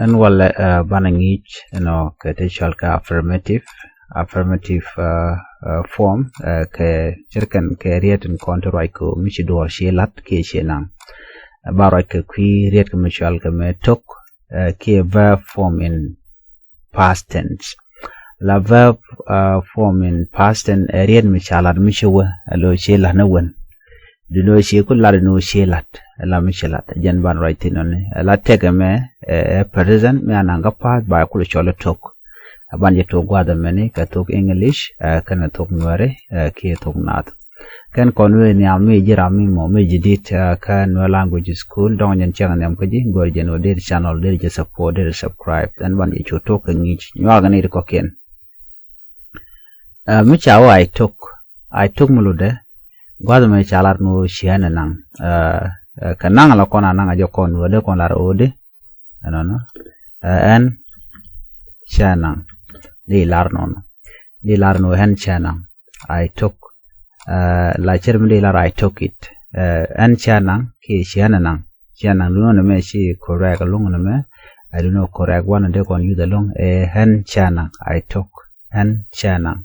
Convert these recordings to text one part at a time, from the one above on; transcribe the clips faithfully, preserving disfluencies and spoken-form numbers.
Ɛn walɛ banɛ ŋi̱i̱c ɛnɔ kɛ ti cɔal kɛ affirmative, affirmative form, kɛ cirkɛn kɛ riet in kɔn ti ruac kɛ mi ci duɔɔr ci la̱t kiɛ ci naŋ. Ba ruac kɛ kui̱ riet kɛ mi cɔal kɛ mɛ to̱k kiɛ verb form in past tense. La verb form in past tense ɛ riet mi ca la̱t mi ci wä ɛ lo̱ ci la̱t ni wän. Di lo̱ ci ku la̱t ni wä ci la̱t ɛ la mi ci la̱t ɛ jɛn ban ruac thin nɔni ɛ la tɛk ɛmɛ ɛ present mi anaŋ kä past ba ɛ kul cɔl ɛ to̱k. Ɛ ban jɛ to̱k gua̱th ɛmɛni kɛ thok English ɛ kɛnɛ thok Nuɛri ɛ kiɛ thok Naath. Kɛn kɔn wee nhiam mi ji̱ ram mi mɔ mi ji̱ dit kä Nuer Language School dɔ̱ŋ jɛn cäŋ nhiam kä ji̱ gör jɛn wä deri channel deri jɛ support deri subscribe. Ɛn ban jɛ cu tok kɛ ŋi̱i̱c nyuak ni ri kɔkiɛn. Mi ca wä I took, I took mi lutdɛ gua̱th mɛ ca lar ni wä ciɛ nɛ naŋ. Kɛ naŋ la kɔn a naŋ a jɛ kɔn wä dee kɔn lar wä dee ɛnɔnɔ. Ɛn cɛ naŋ di lar nɔnɔ di lar nɔ ɛn cɛ naŋ. I took la cɛr mi di lar I took it. Ɛn cɛ naŋ ki cɛ naŋ. Cɛ naŋ lunɔ ni mɛ ci correct lunɔ ni mɛ. Ɛ lunɔ correct wanɛ di kɔn yuth ɛlɔŋ ɛ ɛn cɛ naŋ I took. Ɛn cɛ naŋ.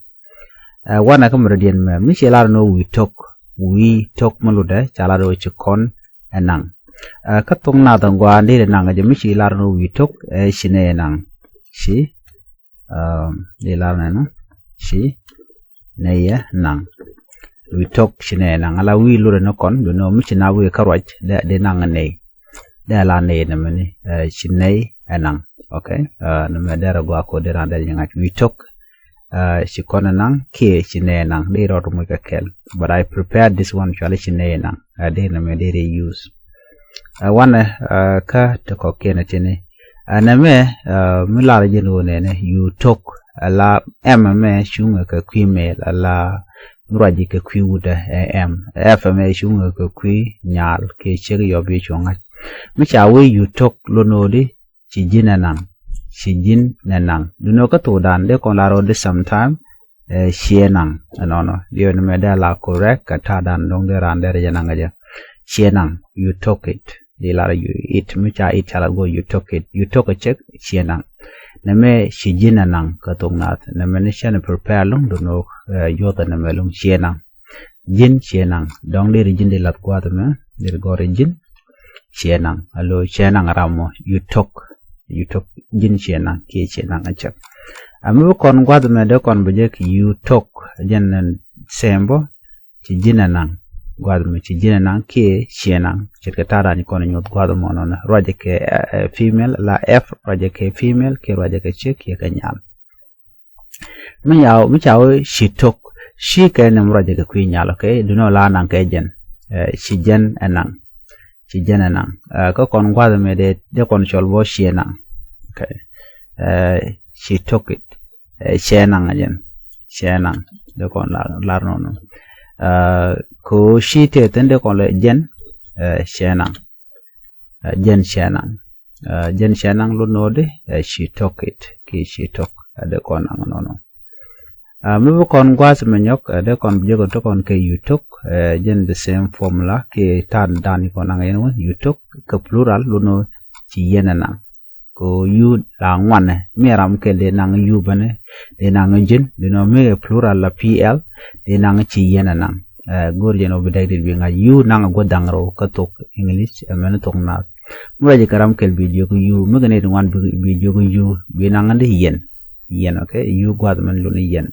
Ɛ wanɛ kä mɛ rɔ diɛn mɛ mi ci lar nɔ we took. We took mi lutdɛ ca lar wä ci kɔn ɛ naŋ. Kä thok Naath ɛn gɔaa dee naŋ jɛ mi ci lar ni we took ɛ ci nɛ yɛ naŋ. Ci dee lar nɛ ni ci nɛ yɛ naŋ. We took ci nɛ yɛ naŋ ala we lurɛ ni kɔn bi ni mi ci na we kä ruac dee naŋ nɛ. Dee la nɛ yɛ nɛ mɛ ni ci nɛ yɛ naŋ. Okay. Ni mɛ dee rɛ gɔaa ko dee ran dee jɛ ŋa̱c we took. Ci kɔn naŋ kiɛ ci nɛ naŋ di rɔt muc kɛ kɛl. But I prepare this one cuali ci nɛ naŋ. Di nɛ mɛ di ri use. Wanɛ kä ti kɔkiɛn tini nɛ mɛ mi lar jin wä nɛnɛ you took. Ala ɛm mɛ cuŋ kɛ kui̱ mɛl ala mi ruac kɛ kui̱ wutɛ ɛ ɛm. Ɛf mɛ cuŋ kɛ kui̱ nyal kiɛ ciek yɔp yi cuŋ ŋa̱c. Mi ca wee you took lonodi ci ji̱n ɛ naŋ. Ci ji̱n ɛ naŋ. Dunɔ kä thokdan dee kɔn lar ɔ di sometime ciɛ naŋ. Ɛnɔnɔ diɛ ni mɛ dee la correct kɛ ta̱a̱dan do̱ŋ dee ran dee rɛ jɛ naŋ jɛ. Ciɛ naŋ you took it. Di lar you it mi ca it ca la go you took it you took a check ciɛ naŋ. Nɛ mɛ ci ji̱n ɛ naŋ kä thok Naath nɛ mɛ ni cɛn prepare luŋ dunɔ. Yuɔth ɛ nɛ mɛ luŋ ciɛ naŋ. Ji̱n ciɛ naŋ dɔ̱ŋ deri ji̱n di lath gua̱a̱th mɛ deri gɔri ji̱n ciɛ naŋ. Alo ciɛ naŋ ram mɔ you took. You took ji̱n ciɛ naŋ kiɛ ciɛ naŋ a cɛk. Ami bi kɔn gua̱a̱th mɛ dee kɔn bi jek you took. Jɛn same bä ci ji̱n a naŋ. Gua̱a̱th mɛ ci ji̱n a naŋ kiɛ ciɛ naŋ ce̱tkɛ ta̱a̱ ran ci kɔn nyuɔth gua̱a̱th mɔ nɔnɔ ruacɛ kɛ female la F ruacɛ kɛ female kiɛ ruacɛ kɛ ciek kiɛ kɛ nyal. Mi yaw mi ca wee ci took. Ci kɛ nɛm ruacɛ kɛ kui̱ nyal okay. Dunɔ la naŋ kɛ jɛn ci jɛn ɛ naŋ. Ci jɛn ɛ naŋ. Kä kɔn gua̱th mɛ dee dee kɔn cɔl bɔ ciɛ naŋ. Okay. Ci took it. Cɛ naŋ jɛn cɛ naŋ dee kɔn lar nɔnɔ. Ko ci tëë thin dee kɔn lɛ jɛn cɛ naŋ. Jɛn cɛ naŋ. Jɛn cɛ naŋ lot nɔɔdi ci took it ki ci took. Dee kɔn naŋ nɔnɔ. Mi bi kɔn gua̱a̱th mɛ nyɔk dee kɔn bi jek ɔ ti kɔn kɛ you took. Jɛn the same formula ki ta̱a̱ dan ikɔn naŋ yɛn wä you took kɛ plural lot nɔ ci yɛn ɛ naŋ. Ko you la ŋuanɛ mi ram kɛl dee naŋ you bäni dee naŋ ji̱n dee nɔ mi kɛ plural la pl dee naŋ ci yɛn ɛ naŋ. Go̱r jɛn ɔ bi dɛk dit bi ŋa̱c you naŋ a guɔ daŋ rɛw kä thok English ɛmɛn thok Naath. Mi ruacɛ kɛ ram kɛl bi jiök you mi kɛ nɛy ti ŋuan bi jiök you bi naŋ di yɛn. Yɛn okay you gua̱th mɛn luni yɛn.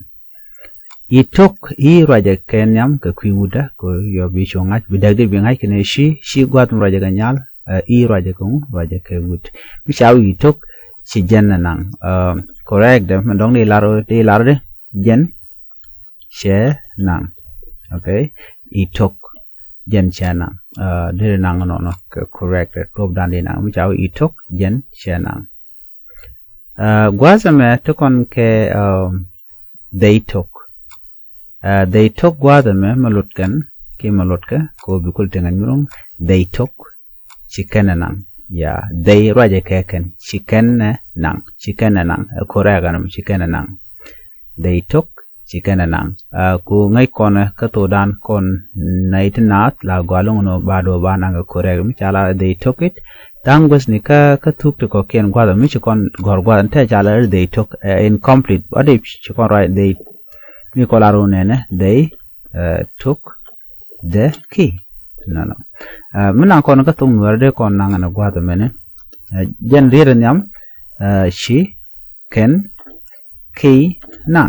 I took i ruacɛ kɛ nhiam kɛ kui̱ wutdä kɛ yɔ bi cu ŋa̱c bi däk di bi ŋa̱c kɛ ni ci ci gua̱th mi ruacɛ kɛ nyal. I ruacɛ kɛ ŋu ruacɛ kɛ wut. Mi ca wi̱i̱ i took ci jɛn ɛ naŋ. Correct dɛ mɛ dɔ̱ŋ di lar di lar di jɛn cɛ naŋ. Okay. I took jɛn cɛ naŋ. Di di naŋ nɔnɔ kɛ correct dɛ tuɔp dan di naŋ mi ca wi̱i̱ i took jɛn cɛ naŋ. Gua̱a̱th ɛmɛ ti kɔn kɛ they took. They took gua̱a̱th ɛmɛ mɛ lutkɛn ki mɛ lutkɛ kɛ ɣöö bi kul tiŋ ɛn mi ro̱ŋ. They took ci kɛn ɛ naŋ. Ya they ruacɛ kɛ kɛn ci kɛn ɛ naŋ ci kɛn ɛ naŋ ɛ ko̱r ɛ kɛn ci kɛn ɛ naŋ. They took ci kɛn ɛ naŋ. Ku ŋäc kɔn kä thokdan kɔn nɛy ti naath la gɔaa lo̱ŋ ni ba duɔ ba naŋ kɛ ko̱r ɛ kɛn mi ca la they took it. Da̱ŋ guäthni kä kä thuk ti kɔ̱kiɛn gua̱th mi ci kɔn gɔ̱r gua̱th ni te ca lɛ they took, eh, incomplete. What if ci kɔn ruac they, mi kɔn la ru nɛnɛ they, eh, took the key. Nɔnɔ. Eh, mi naŋ kɔn kä thuk nuɛr dee kɔn naŋ ni gua̱th mɛni. Eh, jɛn riet nhiam, eh, ci kɛn key naŋ.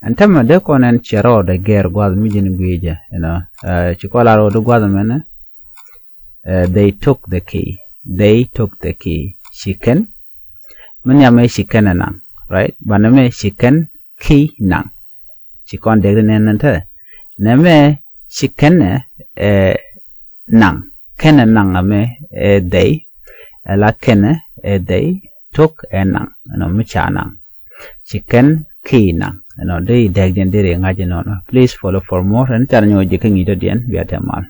Ɛn tämɛ dee kɔn ɛn ciɛ rɔɔdɛ gɛr gua̱th mi ji̱n gui̱i̱ jɛ, you know. Eh, ci kɔn la rɔɔdɛ gua̱th mɛni, eh, they took the key. They took the key. Ci kɛn. Mi nhiam ɛ ci kɛn ɛ naŋ, right? Banɛ mɛ ci kɛn key naŋ. Ci kɔn dek ri nɛn nɛn te. Nɛmɛ ci kɛn ɛ, eh, naŋ. Kɛn ɛ naŋ ɛmɛ, eh, they. Ɛ la kɛn ɛ, eh, they took ɛ naŋ. Ɛnɔ mi ca naŋ. Ci kɛn key naŋ. Ɛnɔ dee dek jɛn dee ri ŋa̱c ɛnɔnɔ. Please follow for more. Ɛn car nyɔ ji̱ kä ŋi̱i̱c dɔ̱diɛn bia tɛ mal.